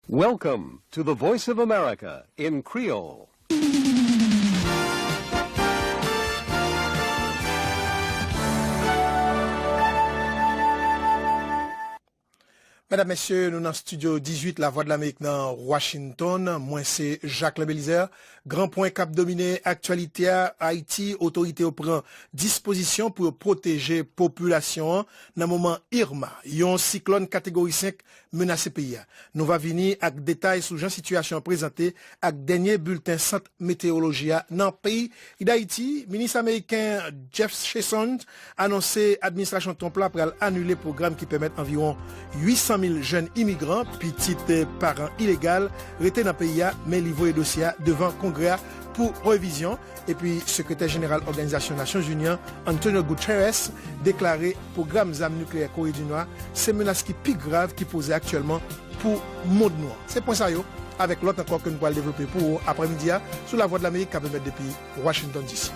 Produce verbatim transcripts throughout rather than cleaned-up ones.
Welcome to the Voice of America in Creole. Medam, mesye, nou nan estidyo dizuit Lavwadlamerik nan Washington. Mwen se Jacques Belizaire. Gran pwen k ap domine aktyalite a, Ayiti, otorite yo pran dispozisyon pou yo pwoteje popilasyon an nan moman Irma, yon siklòn kategori senk, menase peyi a. Nou va vini ak detay sou jan sitiyasyon an prezante ak dènye bilten Sant Metewoloji a nan peyi Dayiti. Minis ameriken Jeff Sessions anonse administrasyon Trump la pral anile pwogram ki pèmèt anviwon uit san mil jèn imigran, pitit paran ilegal, rete nan peyi a, men li voye dosye a devan Kongrè a pou revizyon. Epi, Sekretè Jeneral Òganizasyon Nasyonzini an, Antonio Guterres, deklare pwogram zam nikleyè Kore di Nò a se menas ki pi grav ki poze aktyèlman pou mond nou an. Se pwen sa yo, avèk lòt ankò ke nou pral devlope pou ou aprèmidi a sou Lavwadlamerik k ap emèt depi Washington D C.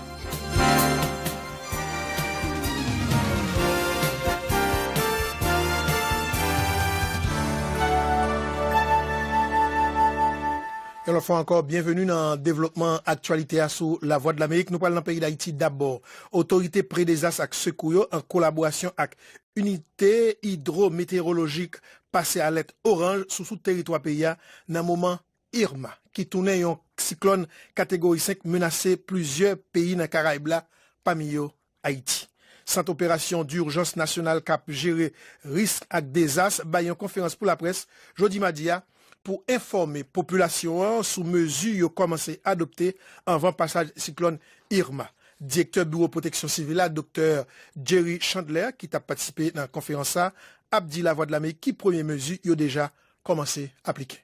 Yon lòt fwa ankò, byenveni nan devlopman aktyalite a sou Lavwadlamerik. Nou pral nan peyi Dayiti dabò. Otorite pre dezas ak sekou yo, an kolaborasyon ak Inite Idwometewolojik, pase alèt oranj sou, sou teritwa peyi a nan moman Irma, ki tounen yon siklòn kategori senk, menase plizyè peyi nan Karayib la, pami yo Ayiti. Sant Operasyon Dijans Nasyonal k ap jere risk ak dezas bay yon konferans pou laprès jodi madi a pou enfòme popilasyon an sou mezi yo kòmanse adopte anvan pasaj siklòn Irma. Direktè Biwo Pwoteksyon Sivil la, Doktè Jerry Chandler, ki t ap patisipe nan konferans sa, ap di Lavwadlamerik ki premye mezi yo deja kòmanse aplike.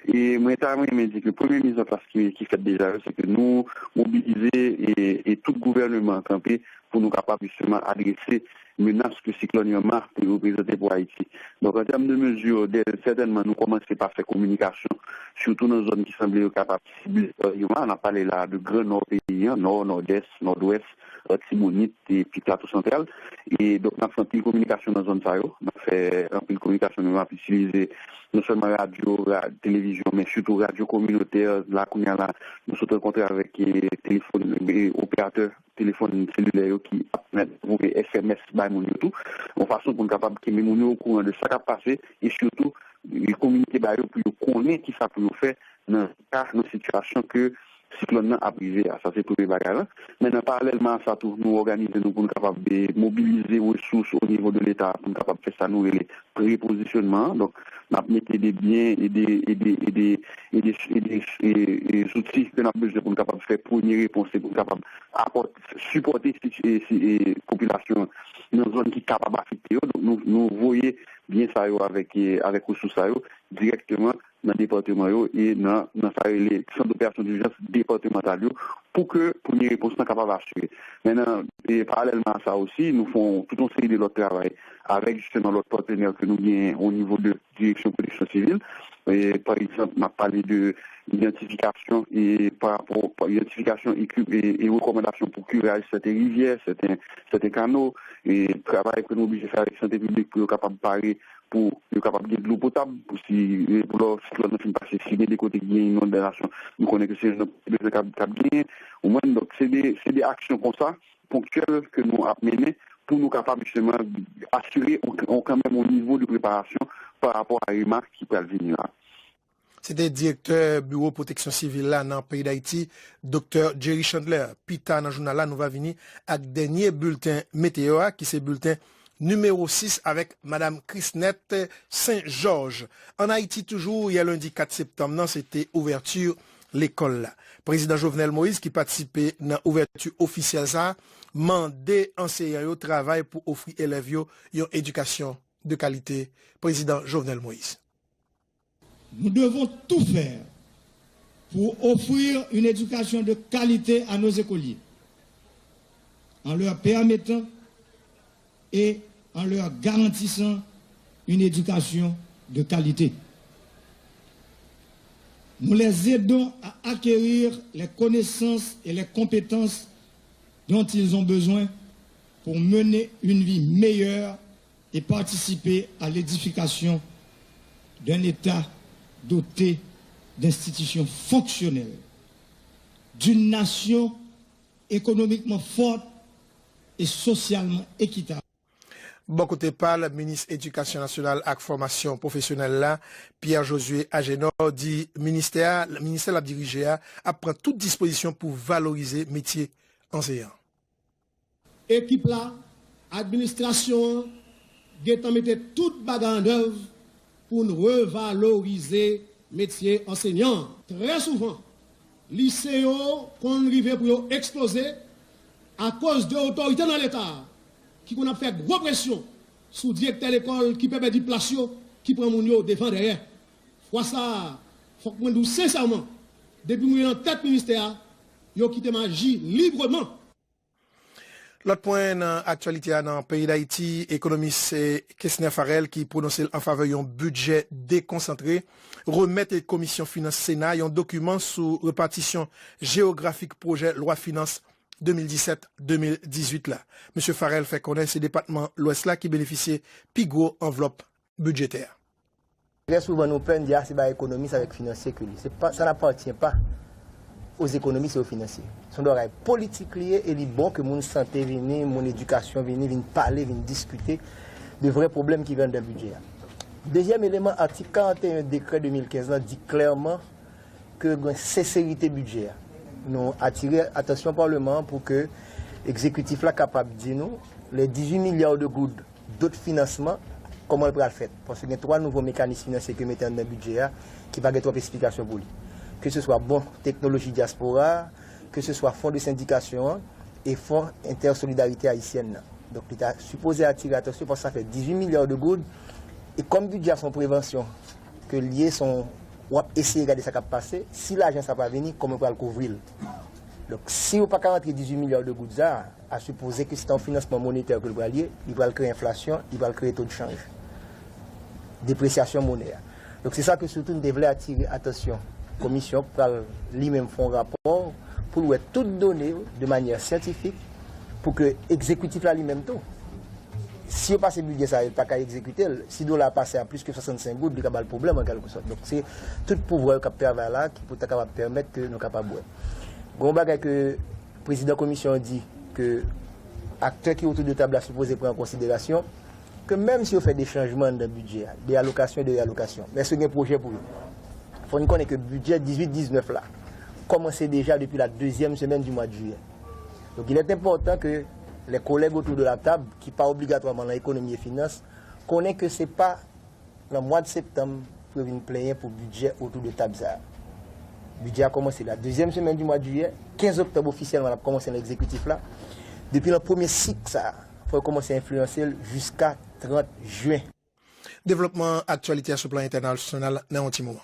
E mwen ta renmen di ke premye mizanplas ki, ki fèt deja yo, se ke nou mobilize e, e tout gouvènman an kanpe pou nou kapab jisteman adrese menas ke siklòn Irma te reprezante pou Ayiti. Donk, an tèm de mezi, dè, sètènman, nou kòmanse pa fè kominikasyon, sitou nan zòn ki sanble yo kapab sible pa Irma. N ap pale la de Gran Nò peyi an, Nò, Nòdès, Nòdwès, Latibonit, epi Plato Santral. E donk, n ap fè anpil kominikasyon nan zòn sa yo. N ap fè anpil kominikasyon, nou ap itilize non sèlman radyo, ra-, televizyon, men sitou radyo kominotè. La, kounye a la, nou sot rankontre avèk, e, telefòn, e, operatè telefòn selilè yo ki ap voye S M S bay moun yo tou, yon fason pou n kapab kenbe moun yo okouran de sa k ap pase, e sitou, e kominike ba yo pou yo konnen kisa pou yo fè nan ka, nan sitiyasyon ke siklòn nan ap rive a. Sa se premye bagay la. Men nan paralèlman a sa tou, nou òganize nou pou n kapab, e, mobilize resous o nivo de Leta pou n kapab fè sa nou rele prepozisyonman an. Donk, n ap mete de byen e de, e de, e de, e de, e de, e, e zouti ke n ap bezwen pou n kapab fè premye repons e pou n kapab apòt-, sipòte si-, e, si-, e, popilasyon an nan zòn ki kapab afekte yo. Donk, nou, nou voye byen sa yo avèk, e, avèk resous sa yo dirèkteman nan depatman yo e nan, nan sa yo rele sant doperasyon dijans depatmantal yo pou ke premye repons lan kapab asire. Men nan, e, paralèlman a sa osi, nou fè yon, tout yon seri de lòt travay avèk jisteman lòt patnè ke nou genyen o nivo de Direksyon Pwoteksyon Sivil. E, pa egzanp, m ap pale de idantifikasyon e pa rapò, pa, idantifikasyon e, e, e rekòmandasyon pou kiraj sèten rivyè, sèten, sèten kano, e travay ke nou oblije fè avèk sante piblik pou yo kapab pare pou yo kapab gen dlo potab, pou si, e, pou lò siklòn nan fin pase, si gen de kote ki gen inondasyon, nou konnen ke se yon bezwen k ap, k ap genyen. Ou konprann? Donk, se de, se de aksyon konsa, ponktyèl, ke nou ap mennen pou nou kapab, jisteman, asire yon, yon kanmenm yon nivo de preparasyon pa rapò a Irma ki pral vini la. Se te direktè Biwo Pwoteksyon Sivil la nan peyi Dayiti, Doktè Jerry Chandler. Pita nan jounal la, nou va vini ak dènye bilten meteo a, ki se bilten nimewo sis avèk Madam Chrisnette Saint-Georges. Ann Ayiti toujou, yè lendi kat septanm nan, se te ouvèti lekòl la. Prezidan Jovenel Moïse, ki patisipe nan ouvèti ofisyèl sa a, mande anseyan yo travay pou ofri elèv yo yon edikasyon de kalite. Prezidan Jovenel Moïse. Nous devons tout faire pour offrir une éducation de qualité à nos écoliers, en leur permettant et en leur garantissant une éducation de qualité. Nous les aidons à acquérir les connaissances et les compétences dont ils ont besoin pour mener une vie meilleure et participer à l'édification d'un État doté d'institutions fonctionnelles, d'une nation économiquement forte et socialement équitable. Bò kote pa l, minis edikasyon nasyonal ak fòmasyon pwofesyonèl la, Pierre Josué Agénor, di ministè a, ministè l ap dirije a ap pran tout dispozisyon pou valorize metye anseyan. Ekip la, administrasyon an gentan mete tout bagay an dèv pou n revalorize metye ansenyan an. Trè souvan, lise yo konn rive pou yo eksploze akoz de otorite nan Leta a ki konn ap fè gwo presyon sou direktè lekòl ki pè pèdi plas yo, ki pran moun yo devan dèyè. Fwa sa a, fòk mwen di w sensèman, depi mwen nan tèt ministè a, yo kite m aji libreman. Lòt pwen nan aktyalite a nan peyi Dayiti, ekonomis Kesner Farel ki pwononse l an favè yon bidjè dekonsantre, remèt Komisyon Finans Sena yon dokiman sou repatisyon jewografik pwojè lwa finans de mil disèt de mil dizuit la. Mesye Farel fè konnen se depatman Lwès la ki benefisye pi gwo anvlòp bidjetè a. Trè souvan nou pè n di a se bagay ekonomis avèk finansye ke li. Se pa, ça n'appartient pas aux économistes et aux financiers. Se yon bagay politik li ye e li bon ke moun sante vini, moun edikasyon vini, vin pale, vin diskite de vrè pwoblèm ki gen anndan bidjè a. Dezyèm eleman, atik karanteyen dekrè de mil kenz lan di klèman ke gen senserite bidjè a. Nou atire atansyon Palman an pou ke egzekitif la kapab di nou les dix-huit milliards de goud dòt finansman, kòman l pral fèt. Paske gen twa nouvo mekanis finansye ke mete anndan bidjè a ki pa gen twòp esplikasyon pou li. Ke se swa bon teknoloji dyaspora a, ke se swa fon de sendikasyon an e fon entèsolidarite ayisyèn nan. Donk li ta sipoze atire atansyon paske sa fè dizuit milya de goud e kòm bidjè a se yon prevansyon ke l ye, se yon w ap eseye gade sa k ap pase, si lajan sa pa vini, kòman w pral kouvri l? Donk si yo pa ka rantre dizuit milya de goud sa a, a sipoze ke se ta yon finansman monetè ke l pral ye, li pral kreye enflasyon, li pral kreye to de chanj, depresyasyon monè a. Donk se sa ke sitou n te vle atire atansyon komisyon k pral li menm fè yon rapò pou l wè tout done yo de manyè syantifik pou ke egzekitif la li menm tou, si yo pase bidjè sa yo pa ka egzekite l, si dola a pase a plis ke swasannsenk goud li ka ba l pwoblèm an kèlkesòt. Donk se tout pouvwa yo k ap travay la ki pou ta kapab pèmèt ke nou kapab wè. Gen yon bagay ke prezidan komisyon an di ke aktè ki otou de tab la sipoze pran an konsiderasyon, ke menm si yo fè de chanjman anndan bidjè a, de alokasyon e de reyalokasyon, men èske gen pwojè pou yo? Fò n konnen ke bidjè dizuit diznèf la kòmanse deja depi la dezyèm semèn di mwa de jiyè. Donk il est important que les collègues autour de la table ki pa obligatwaman nan ekonomi e finans konnen ke se pa nan mwa de septanm pou yo vin plenyen pou bidjè otou de tab sa a. Bidjè a kòmanse la dezyèm semèn di mwa de jiyè, kenz oktòb ofisyèlman l ap kòmanse nan egzekitif la. Depi nan premye sik sa a, fò yo kòmanse enfliyanse l jiska trant jen. Devlopman aktyalite a sou plan entènasyonal nan yon ti moman.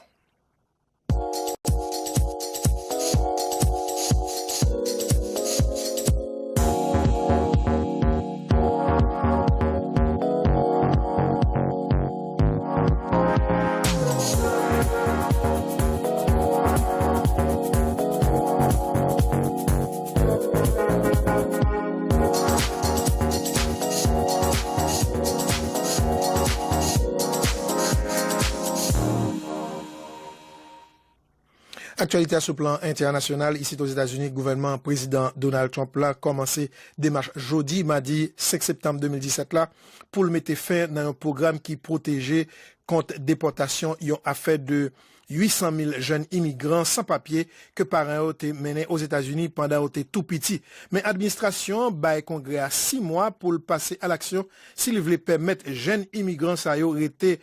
Aktyalite a sou plan entènasyonal, isit Ozetazini, gouvènman Prezidan Donald Trump la kòmanse demach jodi madi senk septanm de mil disèt la pou l mete fen nan yon pwogram ki pwoteje kont depòtasyon yon afè de uit san mil jèn imigran san papye ke paran yo te mennen Ozetazini pandan yo te tou piti. Men administrasyon an bay Kongrè a sis mwa pou l pase alaksyon si li vle pèmèt jèn imigran sa yo rete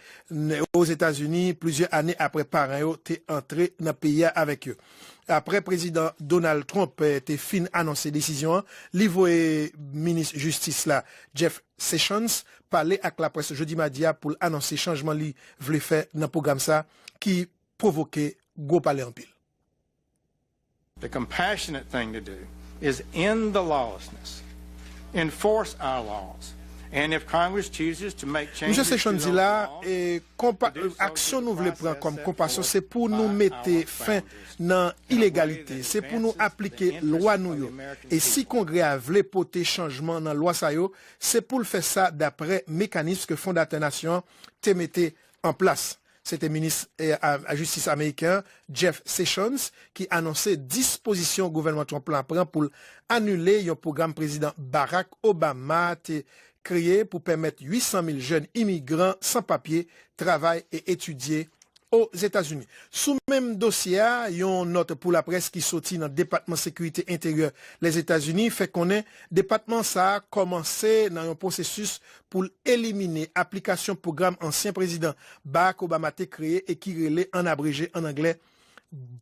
Ozetazini plizyè ane apre paran yo te antre nan peyi a avèk yo. Apre Prezidan Donald Trump te fin anonse desizyon an, li voye Minis Jistis la, Jeff Sessions, pale ak laprès jodi madi a pou l anonse chanjman li vle fè nan pwogram sa ki pwovoke gwo pale anpil. The compassionate thing to do is end the lawlessness, enforce our laws, Misye Sessions di la, e, konpa, aksyon nou vle pran kòm konpasyon, se pou nou mete fen nan ilegalite, se pou nou aplike lwa nou yo. E si Kongrè a vle pote chanjman nan lwa sa yo, se pou l fè sa dapre mekanis ke fondatè nasyon an te mete an plas. Se te minis, e, a, a jistis ameriken an, Jeff Sessions, ki anonse dispozisyon gouvènman Trump la pran pou l anile yon pwogram prezidan Barack Obama te kreye pou pèmèt uit san mil jèn imigran san papye travay e etidye Ozetazini. Sou menm dosye a, yon nòt pou laprès ki soti nan Depatman Sekirite Enteryè Lèzetazini fè konnen depatman sa a kòmanse nan yon pwosesis pou l elimine aplikasyon pwogram ansyen prezidan Barack Obama te kreye e ki rele an abreje an anglè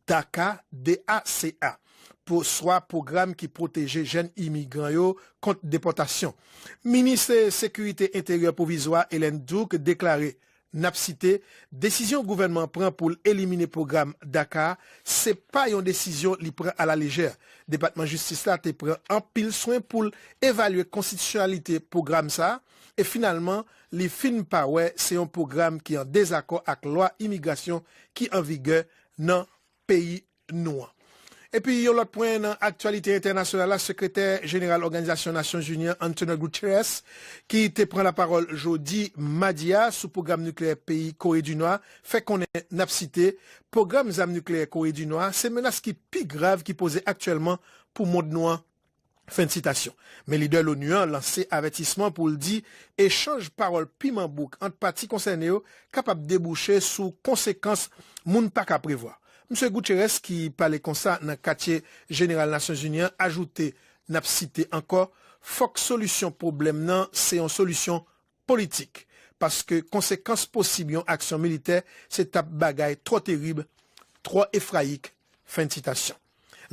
daca, D A C A, pou swa pwogram ki pwoteje jèn imigran yo kont depòtasyon. Minis Sekirite Enteryè pwovizwa Ellen Duke deklare, n ap site, desizyon gouvènman an pran pou l elimine pwogram daca a, se pa yon desizyon li pran alalejè. Depatman Jistis la te pran anpil swen pou l evalye konstitisyonalite pwogram sa a, e finalman, li fin pa wè se yon pwogram ki an dezakò ak lwa imigrasyon ki an vigè nan peyi nou an. Epi yon lòt pwen nan aktyalite entènasyonal la, Sekretè Jeneral Òganizasyon Nasyonzini an, Antonio Guterres, ki te pran lapawòl jodi madi a sou pwogram nikleyè peyi Kore di Nò a, fè konnen, n ap site, pwogram zam nikleyè Kore di Nò a se menas ki pi grav ki poze aktyèlman pou mond nou an. Fen de sitasyon. Men lidè l'ONU an lanse avètisman pou l di echanj pawòl piman bouk ant pati konsène yo kapab debouche sou konsekans moun pa ka prevwa. Misye Guterres, ki pale konsa nan katye jeneral Nasyonzini an, ajoute, n ap site ankò, fòk solisyon pwoblèm nan se yon solisyon politik, paske konsekans posib yon aksyon militè se t ap bagay twò terib, twò efrayik, fen de sitasyon.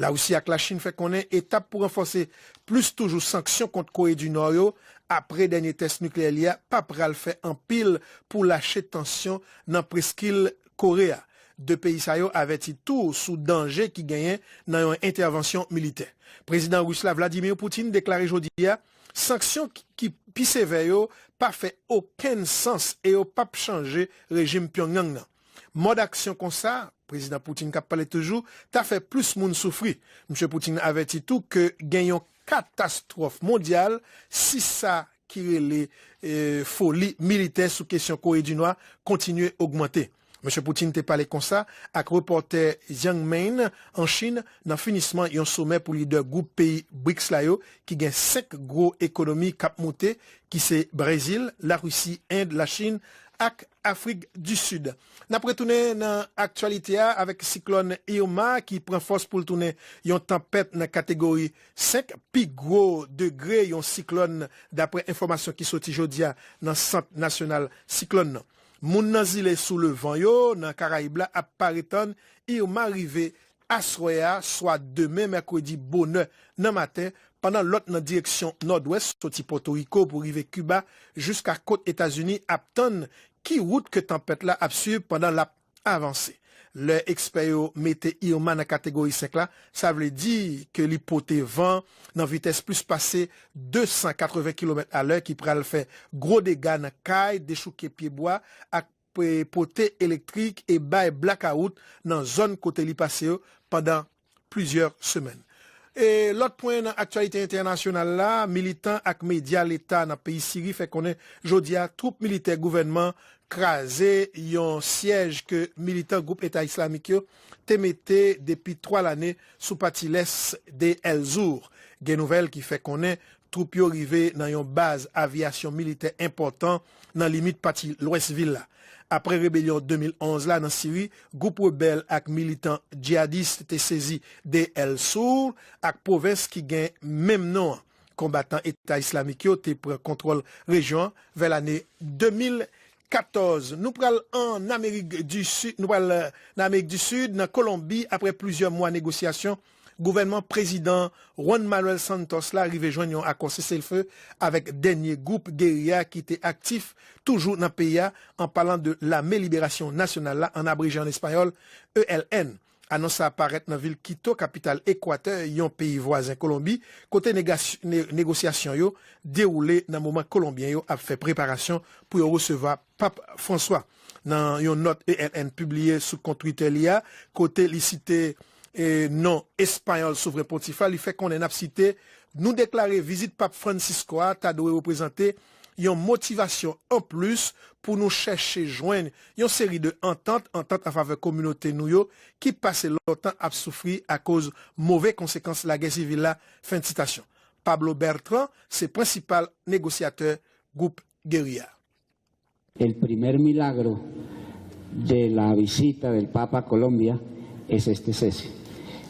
Larisi ak Lachin fè konnen etap pou ranfòse plis toujou sanksyon kont Kore di Nò yo apre dènye tès nikleyè li a pa pral fè anpil pou lache tansyon nan preskil Kore a. De peyi sa yo avèti tou sou danje ki genyen nan yon entèvansyon militè. Prezidan ris la Vladimir Putin deklare jodi a sanksyon ki, ki pi sevè yo pa fè okenn sans e yo p ap chanje rejim Pyongyang nan. Mòd aksyon konsa, Prezidan Putin k ap pale toujou, ta fè plis moun soufri. Misye Putin avèti tou ke gen yon katastwòf mondyal si sa ki rele, e, foli militè sou kesyon Kore di Nò a kontinye ogmante. Misye Putin te pale konsa ak repòtè Jiang Meng an Chin nan finisman yon somè pou lidè gwoup peyi brics la yo ki gen senk gwo ekonomi k ap moute, ki se Brezil, Larisi, End, Lachin ak Afrik di Sid. N ap retounen nan aktyalite a avèk siklòn Irma ki pran fòs pou l tounen yon tanpèt nan kategori senk, pi gwo degre yon siklòn, dapre enfòmasyon ki soti jodi a nan Sant Nasyonal Siklòn nan. Moun nan zile sou levan yo nan Karayib la ap pare tann Irma rive aswè a, swa demen mèkredi bonè nan maten, pandan lòt nan direksyon nòdwès, soti Pòtoriko pou rive Kiba, jiska kot Etazini, ap tann ki wout ke tanpèt la ap swiv pandan l ap avanse. Lè ekspè yo mete Irma nan kategori senk la, sa vle di ke li pote van nan vitès plis pase de san katreven kilomèt alè ki pral fè gwo dega nan kay, dechouke pyebwa ak pe-, pote elektrik e bay blakawout nan zòn kote li pase yo pandan plizyè semèn. E lòt pwen nan aktyalite entènasyonal la, militan ak medya leta nan peyi Siri fè konnen jodi a twoup militè gouvènman kraze yon syèj ke militan gwoup Eta Islamik yo te mete depi twa lane sou pati lès Deir el-Zour. Gen nouvèl ki fè konnen twoup yo rive nan yon baz aviyasyon militè enpòtan nan limit pati lwès vil la. Apre rebelyon de mil onz la nan Siri, gwoup rebèl ak militan djihadis te sezi Deir el-Zour ak pwovens ki gen menm non an. Konbatan Eta Islamik yo te pran kontwòl rejyon an vè lane de mil katòz. Nou pral ann Amerik di Sid, nou pral, eh, nan Amerik di Sid, nan Kolonbi, apre plizyè mwa negosyasyon, gouvènman prezidan Juan Manuel Santos la rive jwenn yon akò seselfe avèk dènye gwoup geriya ki te aktif toujou nan peyi a, an palan de Lame Liberasyon Nasyonal la, an abreje an espayòl, E L N. Anons sa a parèt nan vil Kito, kapital Ekwatè, yon peyi vwazen Kolonbi, kote negas- ne- negosyasyon yo dewoule nan moman Kolonbyen yo ap fè preparasyon pou yo resevwa Pap Franswa. Nan yon nòt E L N pibliye sou kont Twitter li a, kote li site e non Espayòl Souvren Pontif la, li fè konnen n ap site, nou deklare vizit Pap Francisco a ta dwe reprezante yon motivasyon anplis pou nou chèche jwenn yon seri de antant, antant an favè kominote nou yo ki pase lontan ap soufri akoz move konsekans lagè sivil la, fen de sitasyon. Pablo Bertrand se prensipal negosyatè gwoup geriya. El primer milagro de la visita del Papa a Colombia es este cese.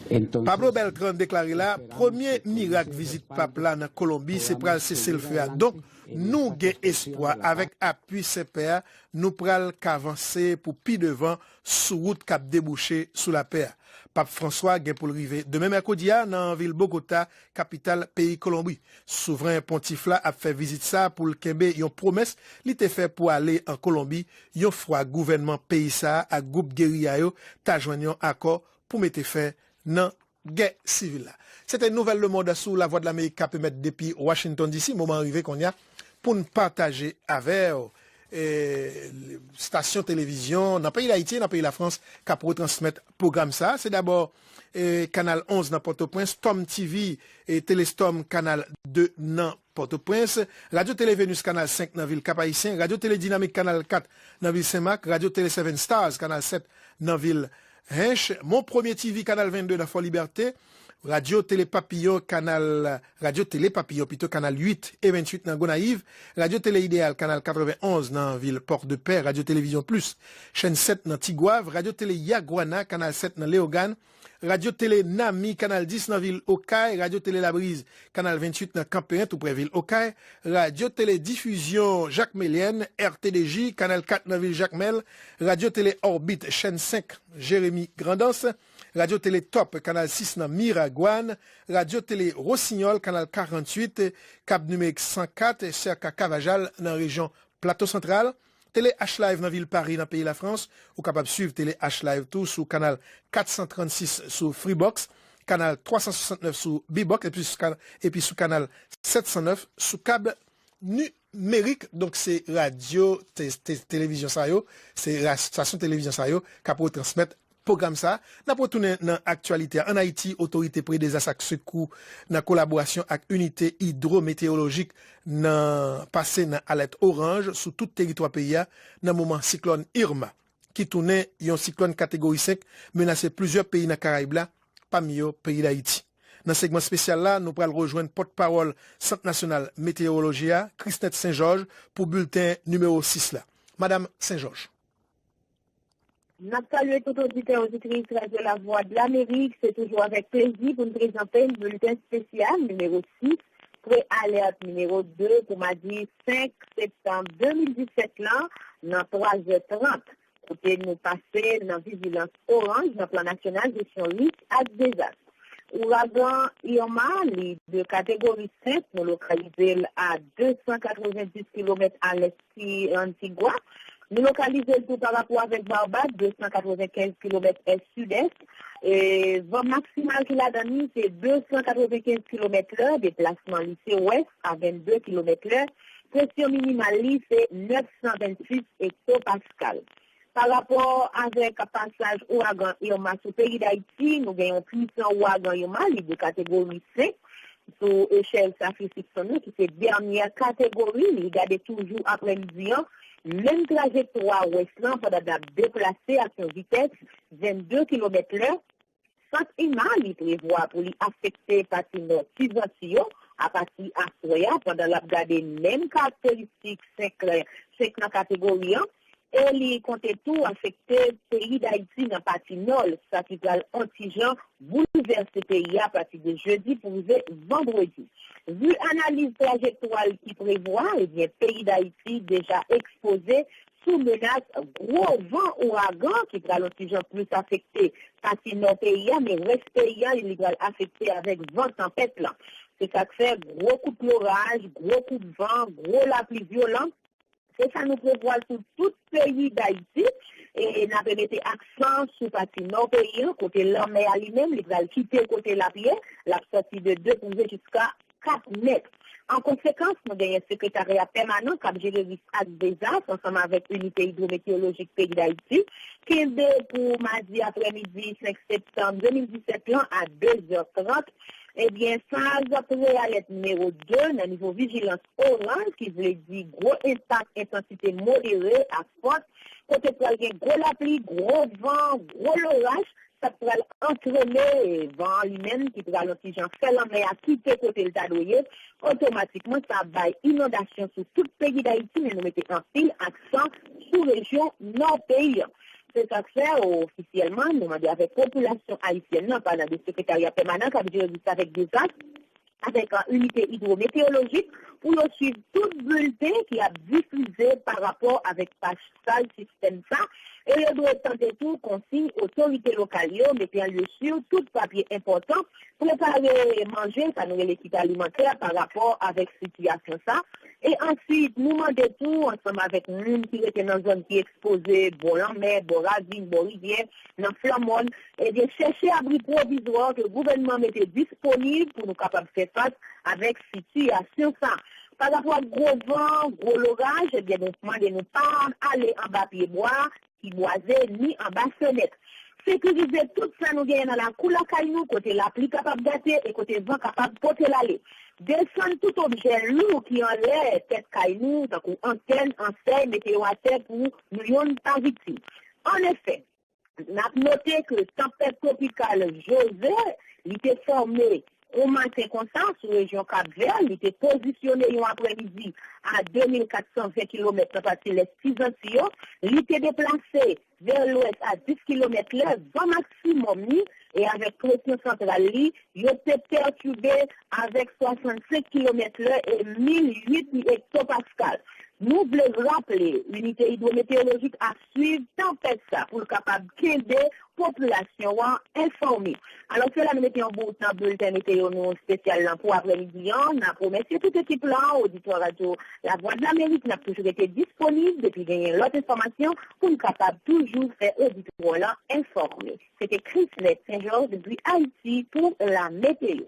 Entonces, Pablo Beltran deklare la, premye mirak vizit Pap la nan Kolonbi se pral seselfe a. Donk, nou gen espwa avèk apui Senpè a, nou pral ka vanse pou pi devan sou wout k ap debouche sou lapè a. Pap Franswa gen pou l rive demen mèkredi a nan vil Bogota, kapital peyi Kolonbi. Souvren pontif la ap fè vizit sa a pou l kenbe yon pwomès li te fè pou ale an Kolonbi yon fwa gouvènman peyi sa a ak gwoup geriya yo ta jwenn yon akò pou mete fen nan gè sivil la. Se te Nouvèl Lemonn sou Lavwadlamerik k ap emèt depi Washington D C. Moman an rive kounye a pou n pataje avè w e, estasyon televizyon nan peyi Dayiti e nan peyi Lafrans k ap retransmèt pwogram sa a. Se dabò e, Kanal onz nan Pòtoprens, Tom T V e Telestorm Kanal de nan Pòtoprens, Radyo Tele Venus Kanal senk nan vil Kap Ayisyen, Radyo Tele Dinamik Kanal kat nan vil Senmak, Radyo Tele Seven Stars Kanal sèt nan vil Hench, Mon Premye T V Kanal vennde nan Fò Libète, Radyo Tele Papiyon Kanal Radyo Tele Papiyon pito Kanal uit e venntuit nan Gonayiv, Radyo Tele Ideyal Kanal katrevenonz nan vil Pòdepè, Radyo Televizyon Plis Chèn sèt nan Tigwav, Radyo Tele Yaguana Kanal sèt nan Leyogàn, Radyo Tele Nami Kanal dis nan vil Okay, Radyo Tele Labriz Kanal venntuit nan Kanperen tou prè vil Okay, Radyo Tele Difizyon Jacmelienne, R T D J, Kanal kat nan vil Jakmèl, Radyo Tele Orbit Chèn senk Jeremi Grandans, Radyo Tele Top Kanal sis nan Miragwàn, Radyo Tele Rosinyòl Kanal karanntuit, Kab Nimerik san kat, Sèka Kavajal nan rejyon Plato Santral, Tele H Live nan vil Pari nan peyi Lafrans, ou kapab swiv Tele H Live tou sou kanal kat san trannsis sou Freebox, kanal twa san swasannnèf sou Bbox epi sou, epi sou kanal sèt san nèf sou kab nimerik. Donk se radyo, te, te, televizyon sa yo, se ra- estasyon televizyon sa yo k ap retransmèt pwogram sa a. N ap retounen nan aktyalite a. Ann Ayiti, otorite pre dezas ak sekou nan kolaborasyon ak inite idwometeyolojik nan pase nan alèt oranj sou tout teritwa peyi a nan moman siklòn Irma, ki tounen yon siklòn kategori senk, menase plizyè peyi nan Karayib la, pami yo peyi Dayiti. Nan segman espesyal la, nou pral rejwenn pòtpawòl Sant Nasyonal Meteyowoloji a, Chrisnette Saint Georges, pou bilten nimewo sis la. Madam Saint Georges. N ap salye tout oditè oditris Radyo Lavwadlamerik. Se toujou avèk plezi pou n prezante n bilten espesyal nimewo sis, pre alèt nimewo de pou madi senk septanm de mil disèt lan nan twa zè trant, kote nou pase nan vijilans oranj nan Plan Nasyonal Jesyon Risk ak Dezas. Ouragan Irma, li de kategori senk, nou lokalize l a de san katrevenndis kilomèt a lès ti Antigwa. Nou lokalize l tou pa rapò avèk Barbad, de san katrevenkenz kilomèt ès sidès. E van maksimal ki ladan li se de san katrevenkenz kilomèt lè, deplasman li se wès a vennde kilomèt lè. Presyon minimal li se nèf san vennsis ektopaskal. Pa rapò avèk pasaj ouragan Irma sou peyi Dayiti, nou gen yon pwisan ouragan Irma, li de kategori senk sou echèl Saffir-Simpson nan, ki se dènyè kategori, li gade toujou aprèmidi an, menm trajektwa wès lan pandan l ap deplase ak yon vitès vennde kilomèt lè. Sant Irma, li prevwa pou li afekte pati nò Ti Zanti yo apati aswè a, pandan l ap gade menm karakteristik senk, senk nan kategori an, e li konte tou afekte peyi Dayiti nan pati nò l, sa ki pral on ti jan boulvèse peyi a apati de jedi pou rive vandredi. Vu analiz trajektwa l ki prevwa, ebyen, peyi Dayiti deja ekspoze sou menas gwo van ouragan ki pral on ti jan plis afekte pati nò peyi a, men rès peyi a, li pral afekte avèk van tanpèt lan. Se sa k fè gwo kout loraj, gwo kout van, gwo lapli vyolan, Se sa nou prevwa sou tout peyi Dayiti. E n ap mete aksan sou pati nò peyi an, kote lanmè a li menm, li pral kite kote l ap ye, l ap sòti de de pou rive jiska kat mèt. An konsekans, nou genyen Sekretarya Pèmanan k ap jere risk ak dezas ansanm avèk Inite Idwometeowolojik peyi Dayiti kenbe pou madi aprèmidi senk septanm de mil disèt lan a de zè trant. Ebyen, faz prealèt nimewo de nan nivo vijilans oranj, ki vle di gwo enpak entansite modere ak fòs, kote pral gen gwo lapli, gwo van, gwo loraj, sa pral antrene van an li menm ki pral yon ti jan fè lanmè a kite kote l ta dwe ye, otomatikman sa ap bay inondasyon sou tout peyi Dayiti, men nou mete anpil aksan sou rejyon nò peyi an. Se sa k fè, ofisyèlman, nou mande avèk popilasyon ayisyèn nan, pa nan de sekretarya pèmanan k ap jere risk avèk dezas, avèk, euh, inite idwometeowolojik pou yo swiv tout bilten ki ap difize pa rapò avèk pasaj sistèm sa, e yo dwe tande tou konsiy otorite lokal yo, mete an lye si tout papye enpòtan, prepare manje, sa nou rele kit alimantè, pa rapò avèk sitiyasyon sa. E answit, nou mande tou, ansanm avèk moun ki rete nan zòn ki ekspoze, bò lanmè, bò ravin, bò rivyè, nan flanmòn, ebyen, chèche abri pwovizwa ke gouvènman mete disponib pou nou kapab fè fas avèk sitiyasyon sa. Pa rapò ak gwo van, gwo loraj, ebyen, nou mande nou pa ale anba pye bwa ki bwaze ni anba fenèt. Sekirize tout sa nou genyen nan lakou lakay nou, kote lapli kapab gate e kote van kapab pote l ale. Desann tout objè lou ki anlè tèt kay nou, tankou antèn, ansèy, mete yo atè pou nou yonn pa viktim. Anefè, n ap note ke tanpèt twopikal Jose, li te fòme yon maten konsa sou rejyon Kap Vè, li te pozisyone yon aprèmidi a de mil kat san ven kilomèt nan pati lès Ti Zanti yo, li te deplase vè lwès a dis kilomèt lè, van maksimòm li, e avèk presyon santral li, yo te pètibe avèk swasannsenk kilomèt lè e mil uit ektopaskal. Nou vle raple, inite idwometeowolojik ap swiv tanpèt sa pou l kapab kenbe popilasyon an enfòme. Alò, se la nou mete yon bout nan bilten meteo nou espesyal lan pou aprèmidi an. N ap remèsye tout ekip lan, oditwa radyo Lavwadlamerik, n ap toujou rete disponib depi genyen lòt enfòmasyon pou n kapab toujou fè oditwa lan enfòme. Se te Chrisnette Saint-Georges depi Ayiti pou la meteo.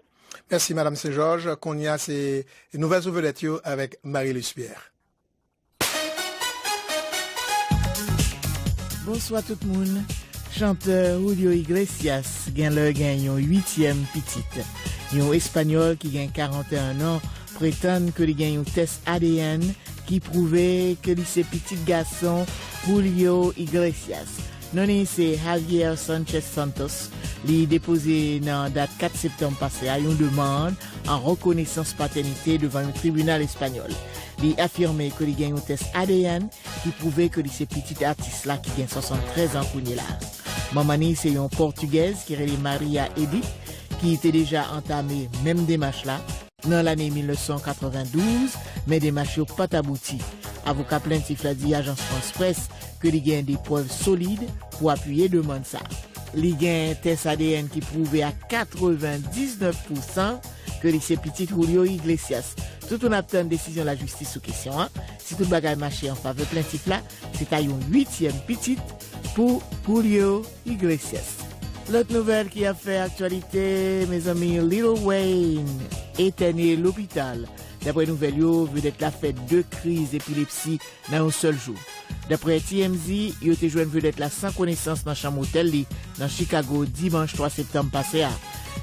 Mèsi, Madam Saint-Georges. Kounye a, se nouvèl sou vedèt yo avèk Marie-Luce Pierre. Bonswa tout moun. Chantè Julio Iglesias genlè gen yon uityèm pitit. Yon Espanyòl ki gen karanteyen an pretann ke li gen yon tès A D N ki pwouve ke li se pitit gason Julio Iglesias. Non li se Javier Sanchez Santos. Li depoze nan dat kat septanm pase a yon demann an rekonesans patènite devan yon tribinal espanyòl. Li afime ke li gen yon tès A D N ki pwouve ke li se pitit atis la ki gen swasanntrèz an kounye la. Manman ni se yon Pòtigèz ki rele Maria Edith, ki te deja antame menm demach la nan lane mil nèf san katrevendouz, men demach yo pa t abouti. Avoka plentif la di Ajans Frans Près ke li gen de prèv solid pou apiye demann sa. Li gen tès A D N ki pwouve a katrevendiznèf pousan ke li se pitit Julio Iglesias. Tout moun ap tann desizyon lajistis sou kesyon an. Si tout bagay mache an favè plentif la, se ta yon uityèm pitit pou Julio Iglesias. Lòt nouvèl ki ap fè aktyalite, mezanmi, Lil Wayne etène lopital. Daprè nouvèl yo, vedèt la fè de kriz epilepsi nan yon sèl jou. Daprè T M Z, yo te jwenn vedèt la san konesans nan chanm otèl li nan Chicago dimanch twa septanm pase a.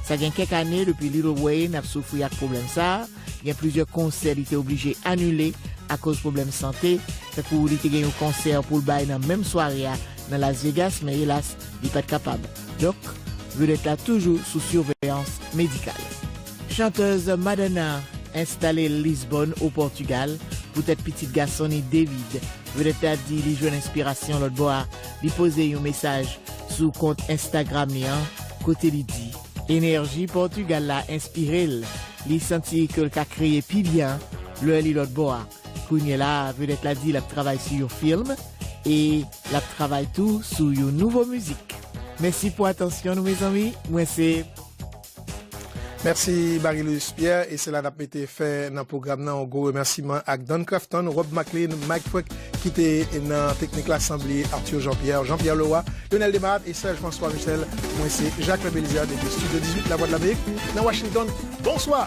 Sa gen kèk ane depi Lil Wayne ap soufri ak pwoblèm sa a. Gen plizyè konsè li te oblije anile akoz pwoblèm sante, tankou li te gen yon konsè pou l bay nan menm sware a nan Las Vegas, men elas, li pa t kapab. Donk, vedèt la toujou sou siveyans medikal. Chantèz Madonna enstale l Lisbòn, o Pòtigal, poutèt pitit gason ni David. Vedèt la di li jwenn enspirasyon lòt bò a. Li poze yon mesaj sou kont Instagram li an, kote li di, enèji Pòtigal la enspire l. Li santi ke l ka kreye pi byen lè li lòt bò a. Kounye la, vedèt la di l ap travay sou yon fim e l ap travay tou sou yon nouvo mizik. Mèsi pou atansyon nou, mezanmi. Mwen se Mèsi Marie-Louise Pierre, e se la n ap mete fen nan pwogram nan. Yon gwo remèsiman ak Dan Crafton, Rob Maclean, Mike Frank ki te nan teknik la, san bliye Arthur Jean-Pierre, Jean-Pierre Leroy, Lionel Desmarattes e Serge François Michel. Mwen se Jacques Belizaire depi Studio dizuit Lavwadlamerik nan Washington. Bonswa!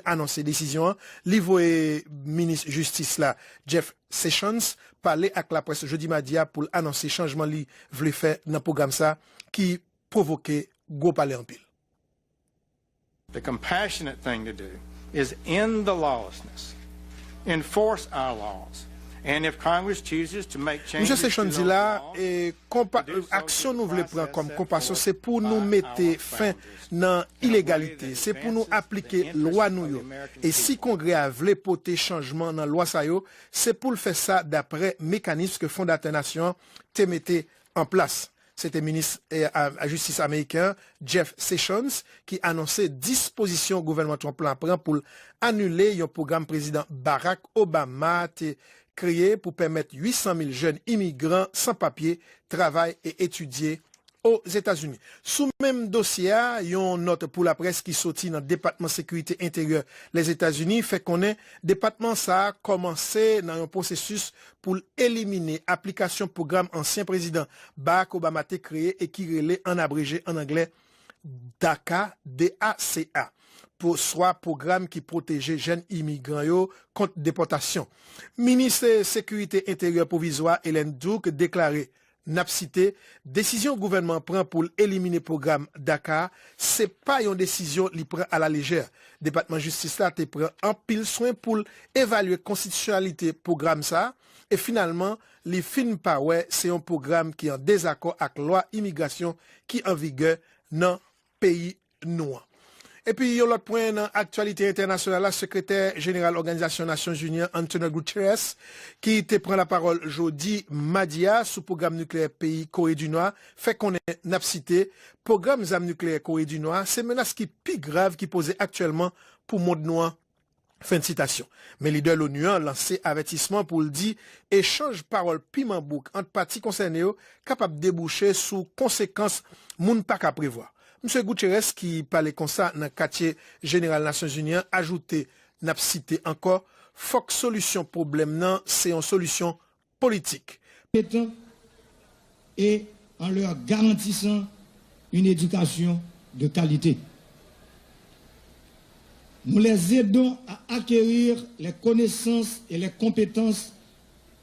Anonse desizyon an, li voye minis jistis la, Jeff Sessions, pale ak laprès jodi madi a pou l anonse chanjman li vle fè nan pwogram sa ki pwovoke gwo pale anpil. The compassionate thing to do is end the lawlessness, enforce our laws, and if Congress chooses to make changes Misye Sessions di la, e, konpa-, aksyon nou vle pran kòm konpasyon, se pou nou mete fen nan ilegalite, se pou nou aplike lwa nou yo. E si Kongrè a vle pote chanjman nan lwa sa yo, se pou l fè sa daprè mekanis ke fondatè nasyon an te mete an plas. Se te minis, eh, a, a jistis ameriken an, Jeff Sessions, ki anonse dispozisyon gouvènman Trump la pran pou l anile yon pwogram Prezidan Barack Obama te kreye pou pèmèt uit san mil jèn imigran san papye travay e etidye Ozetazini. Sou menm dosye a, yon nòt pou laprès ki soti nan Depatman Sekirite Enteryè Lèzetazini fè konnen depatman sa a kòmanse nan yon pwosesis pou l elimine aplikasyon pwogram ansyen prezidan Barack Obama te kreye e ki rele, an abreje, an anglè, daca, D A C A, pou swa pwogram ki pwoteje jèn imigran yo kont depòtasyon. Minis Sekirite Enteryè pwovizwa Ellen Duke deklare, n ap site, desizyon gouvènman an pran pou l elimine pwogram daca a, se pa yon desizyon li pran alalejè. Depatman Jistis la te pran anpil swen pou l evalye konstitisyonalite pwogram sa a, e finalman, li fin pa wè se yon pwogram ki an dezakò ak lwa imigrasyon ki an vigè nan peyi nou an. Epi yon lòt pwen nan aktyalite entènasyonal la, Sekretè Jeneral Òganizasyon Nasyonzini an, Antonio Guterres, ki te pran lapawòl jodi madi a sou pwogram nikleyè peyi Kore di Nò a, fè konnen, n ap site, pwogram zam nikleyè Kore di Nò a se menas ki pi grav ki poze aktyèlman pou mond nou an. Fen sitasyon. Men lidè l'ONU an lanse avètisman pou l di echanj pawòl piman bouk ant pati konsène yo kapab debouche sou konsekans moun pa ka prevwa. Misye Guterres, ki pale konsa nan katye jeneral Nasyonzini an, ajoute, n ap site ankò, fòk solisyon pwoblèm nan se yon solisyon politik. Compétents et en leur garantissant une éducation de qualité. Nous les aidons à acquérir les connaissances et les compétences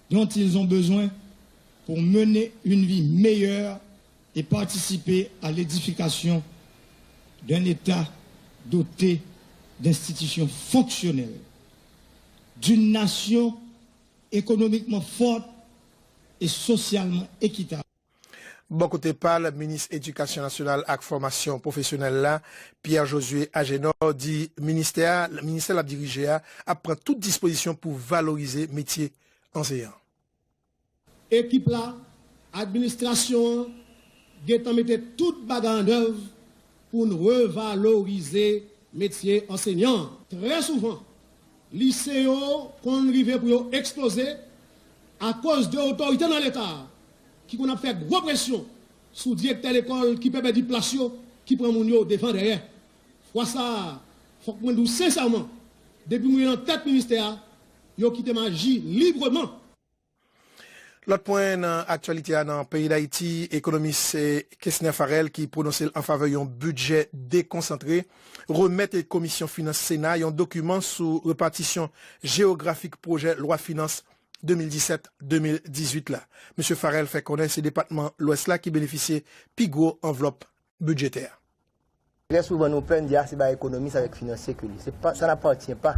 dont ils ont besoin pour mener une vie meilleure et participer à l'édification d'un État doté d'institutions fonctionnelles, d'une nation économiquement forte et socialement équitable. Bò kote pa l, minis edikasyon nasyonal ak fòmasyon pwofesyonèl la, Pierre Josué Agénor, di ministè a, ministè l ap dirije a ap pran tout dispozisyon pou valorize metye anseyan. Ekip la, administrasyon an, gentan mete tout bagay an èv pou n revalorize metye ansenyan an. Trè souvan, lise yo konn rive pou yo eksploze akoz de otorite nan Leta a ki konn ap fè gwo presyon sou direktè lekòl ki pè pèdi plas yo, ki pran moun yo devan dèyè. Fwa sa a, fòk mwen di w sensèman, depi mwen nan tèt ministè a, yo kite m aji libreman. Lòt pwen nan aktyalite a nan peyi Dayiti, ekonomis, eh, Kesner Farel ki pwononse l an favè yon bidjè dekonsantre, remèt Komisyon Finans Sena yon dokiman sou repatisyon jewografik pwojè lwa finans de mil disèt de mil dizuit la. Mesye Farel fè konnen se depatman Lwès la ki benefisye pi gwo anvlòp bidjetè a. Trè souvan nou pè, n di, a, se ba ekonomis avèk finansye ke li. Se pa, ça n'appartient pas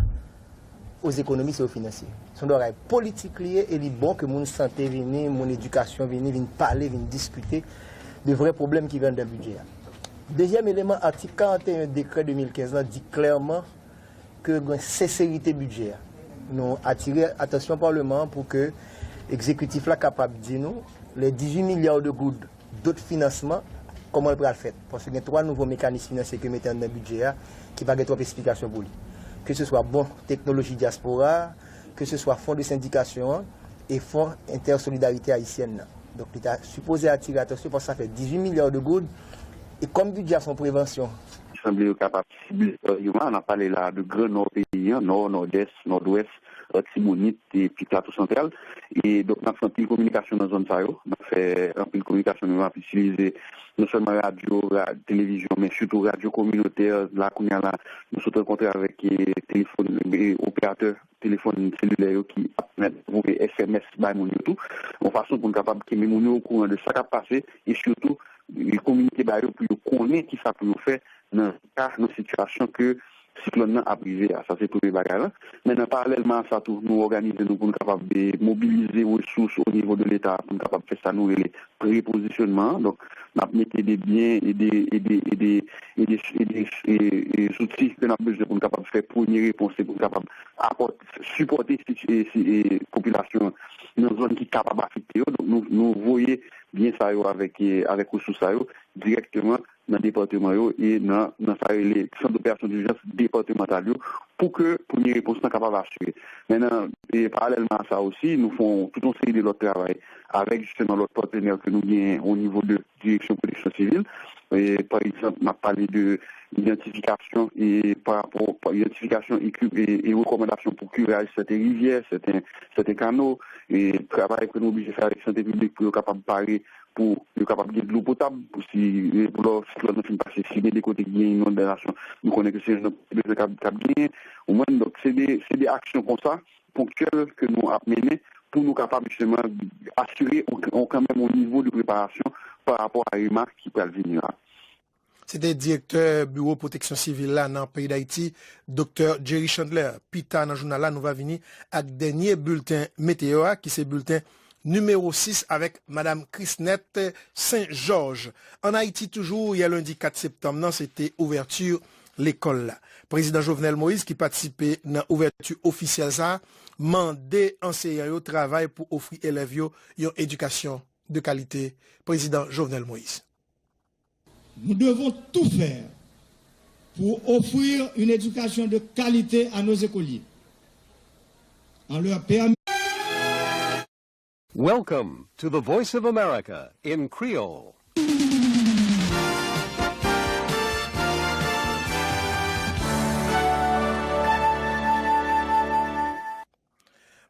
aux économistes et aux financiers. Se yon bagay politik li ye, e li bon ke moun sante vini, moun edikasyon vini, vin pale, vin diskite de vrè pwoblèm ki gen anndan bidjè a. Dezyèm eleman, atik karanteyen dekrè de mil kenz lan di klèman ke gen senserite bidjè a. Nou atire atansyon Palman an pou ke egzekitif la kapab di nou Les dix-huit milliards de goud dòt finansman, kòman l pral fèt? Paske gen twa nouvo mekanis finansye ke mete anndan bidjè a, ki pa gen twòp esplikasyon pou li. Ke se swa bon teknoloji dyaspora a, ke se swa fon de sendikasyon an, e fon entè solidarite ayisyèn nan. Donk, li ta sipoze atire atansyon paske sa fè dix-huit milliards de goud, e kòm bidjè a se yon prevansyon. Sanble yo kapab sible, euh, Irma, n ap pale la de gran nò peyi an, nò, nòdès, nòdwès, Latibonit, epi Plato Santral. E donk, n ap fè anpil kominikasyon nan zòn sa yo. N ap fè anpil kominikasyon, nou ap itilize non sèlman radyo, ra-, televizyon, men sitou radyo kominotè. La, kounye a la, nou sot rankontre avèk, e, telefòn, e, operatè telefòn selilè yo ki ap pèmèt voye S M S bay moun yo tou, yon fason pou n kapab kenbe moun yo okouran de sa k ap pase, e sitou, e, kominike ba yo pou yo konnen kisa pou yo fè nan ka, nan sitiyasyon ke siklòn nan ap rive a. Sa se premye bagay la. Men nan paralèlman a sa tou, nou òganize nou pou n kapab, e, mobilize resous o nivo de Leta pou n kapab fè sa nou rele prepozisyonman an. Donk, n ap mete de byen e de, e de, e de, e de, e de, e, e zouti ke n ap bezwen pou n kapab fè premye repons e pou n kapab apòt-, sipòte si-, e, si-, e, popilasyon an nan zòn ki kapab afekte yo. Donk, nou, nou voye byen sa yo avèk, e, avèk resous sa yo dirèkteman nan depatman yo e nan, nan sa yo rele sant doperasyon dijans depatmantal yo pou ke premye repons lan kapab asire. Men nan, e, paralèlman a sa osi, nou fè yon, tout yon seri de lòt travay avèk jisteman lòt patnè ke nou genyen o nivo de Direksyon Pwoteksyon Sivil. E, pa egzanp, m ap pale de idantifikasyon e pa rapò, pa, idantifikasyon e, e, e rekòmandasyon pou kiraj sèten rivyè, sèten, sèten kano, e travay ke nou oblije fè avèk sante piblik pou yo kapab pare pou yo kapab gen dlo potab, pou si, e, pou lò siklòn nan fin pase, si gen de kote ki gen inondasyon, nou konnen ke se yon bezwen k ap, k ap genyen. Ou konprann? Donk, se de, se de aksyon konsa, ponktyèl, ke nou ap mennen pou nou kapab, jisteman, asire yon, yon, kanmenm yon nivo de preparasyon pa rapò a Irma ki pral vini la. Se te direktè Biwo Pwoteksyon Sivil la nan peyi Dayiti, Doktè Jerry Chandler. Pita nan jounal la, nou va vini ak dènye bilten meteo a, ki se bilten nimewo sis avèk Madam Chrisnette Saint-Georges. Ann Ayiti toujou, yè lendi kat septanm nan, se te ouvèti lekòl la. Prezidan Jovenel Moïse, ki patisipe nan ouvèti ofisyèl sa a, mande anseyan yo travay pou ofri elèv yo yon edikasyon de kalite. Prezidan Jovenel Moïse. Nous devons tout faire pour offrir une éducation de qualité à nos écoliers, en leur permettant Welcome to the Voice of America in Creole.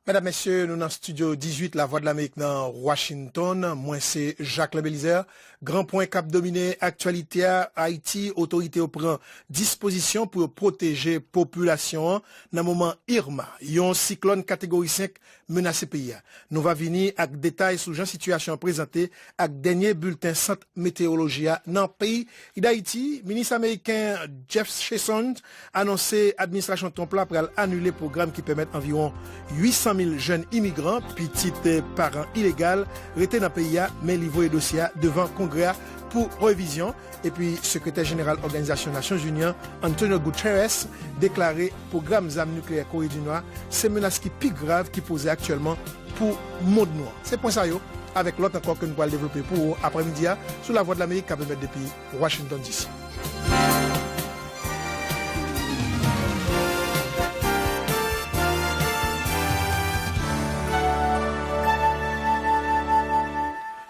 Medam, mesye, nou nan estidyo dizuit Lavwadlamerik nan Washington. Mwen se Jacquelin Belizaire. Gran pwen k ap domine aktyalite a, Ayiti, otorite yo pran dispozisyon pou yo pwoteje popilasyon an nan moman Irma, yon siklòn kategori senk, menase peyi a. Nou va vini ak detay sou jan sitiyasyon an prezante ak dènye bilten Sant Metewoloji a nan peyi Dayiti. Minis ameriken Jeff Sessions anonse administrasyon Trump la pral anile pwogram ki pèmèt anviwon uit san mil jèn imigran, pitit paran ilegal, rete nan peyi a, men li voye dosye a devan Kongrè a pou revizyon. Epi, Sekretè Jeneral Òganizasyon Nasyonzini an, Antonio Guterres, deklare pwogram zam nikleyè Kore di Nwa se menas ki pi grav ki poze aktyèlman pou mond nou an. Se pwen sa yo, avèk lòt ankò ke nou pral devlope pou ou aprèmidi a sou Lavwadlamerik k ap emèt depi Washington D C.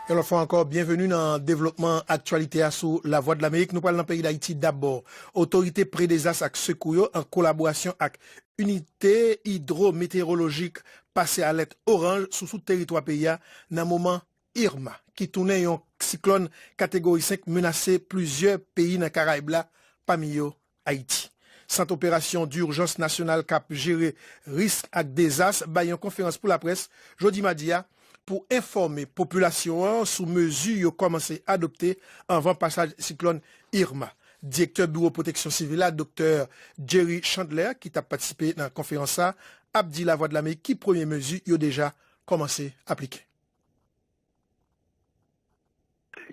Yon lòt fwa ankò, byenveni nan devlopman aktyalite a sou Lavwadlamerik. Nou pral nan peyi Dayiti dabò. Otorite pre-dezas ak sekou yo, an kolaborasyon ak Inite Idwometewolojik, pase alèt oranj sou tout teritwa peyi a nan moman Irma, ki tounen yon siklòn kategori senk, menase plizyè peyi nan Karayib la, pami yo Ayiti. Sant Operasyon Dijans Nasyonal k ap jere risk ak dezas bay yon konferans pou laprès jodi madi a pou enfòme popilasyon an sou mezi yo kòmanse adopte anvan pasaj siklòn Irma. Direktè Biwo Pwoteksyon Sivil la, Doktè Jerry Chandler, ki t ap patisipe nan konferans sa, ap di Lavwadlamerik ki premye mezi yo deja kòmanse aplike.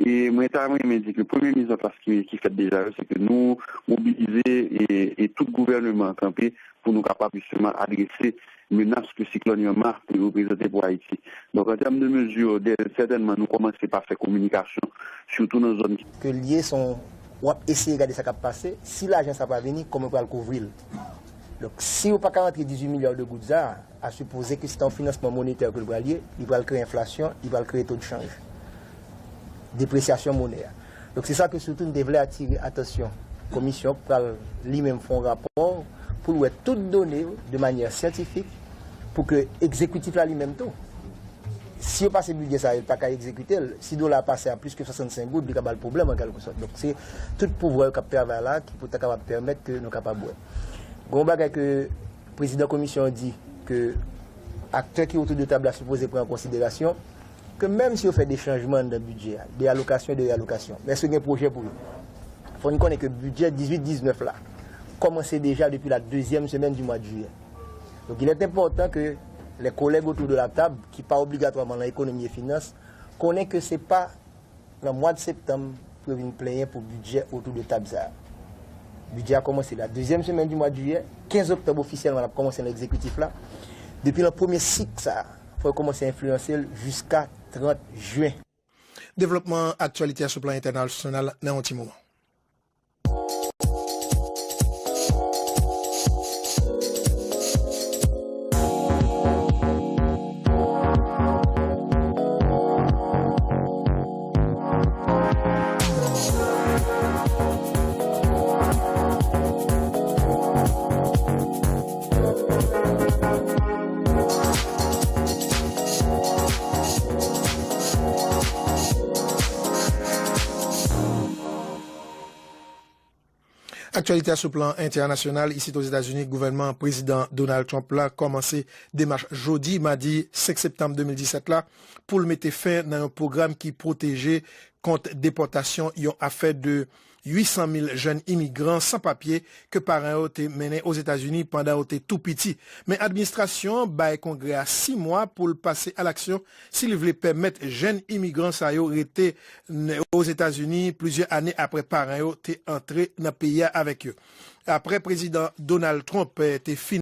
E mwen ta renmen di ke premye mizanplas ki, ki fèt deja yo, se ke nou mobilize e, e tout gouvèneman an kanpe pou nou kapab jisteman adrese menas ke siklòn Irma te reprezante pou Ayiti. Donk, an tèm de mezi, dè, sètènman, nou kòmanse pa fè kominikasyon, sitou nan zòn ki ke l ye, se yon, w ap eseye gade sa k ap pase. Si lajan sa pa vini, kòman yo pral kouvri l? Donk, si yo pa ka rantre dizuit milya de goud sa a, a sipoze ke se ta yon finansman monetè ke l pral ye, li pral kreye enflasyon, li pral kreye to de chanj, depresyasyon monè a. Donk, se sa ke sitou n te vle atire atansyon komisyon k pral li menm fè yon rapò pou l wè tout done yo de manyè syantifik pou ke egzekitif la li menm tou, si yo pase bidjè sa a, yo pa ka egzekite l, si dola a pase a plis ke swasannsenk goud, li ka ba l pwoblèm an kèlkesòt. Donk, se tout pouvwa yo k ap travay la ki pou ta kapab pèmèt ke nou kapab wè. Gon bagay ke prezidan komisyon an di ke aktè ki otou de tab la sipoze pran an konsiderasyon, ke menm si yo fè de chanjman anndan bidjè a, de alokasyon e de realokasyon, men èske gen pwojè pou yo? Fò n konnen ke bidjè dizuit diznèf la kòmanse deja depi la dezyèm semèn di mwa de jiyè. Donk, il est important que les collègues autour de la table, ki pa obligatwaman nan ekonomi e finans, konnen ke se pa nan mwa de septanm pou yo vin plenyen pou bidjè otou de tab sa a. Bidjè a kòmanse la dezyèm semèn di mwa de jiyè, kenz oktòb ofisyèlman l ap kòmanse nan egzekitif la. Depi nan premye sik sa a, fò yo kòmanse enfliyanse l jiska trant jen. Devlopman aktyalite a sou plan entènasyonal nan yon ti moman. Aktyalite a sou plan entènasyonal, isit Ozetazini, gouvènman Prezidan Donald Trump la kòmanse demach jodi, madi senk septanm de mil disèt la, pou l mete fen nan yon pwogram ki pwoteje kont depòtasyon yon afè de uit san mil jèn imigran san papye ke paran yo te mennen Ozetazini pandan yo te tou piti. Men administrasyon an bay Kongrè a sis mwa pou l pase alaksyon si li vle pèmèt jèn imigran sa yo rete n-, Ozetazini plizyè ane apre paran yo te antre nan peyi a avèk yo. Apre Prezidan Donald Trump, eh, te fin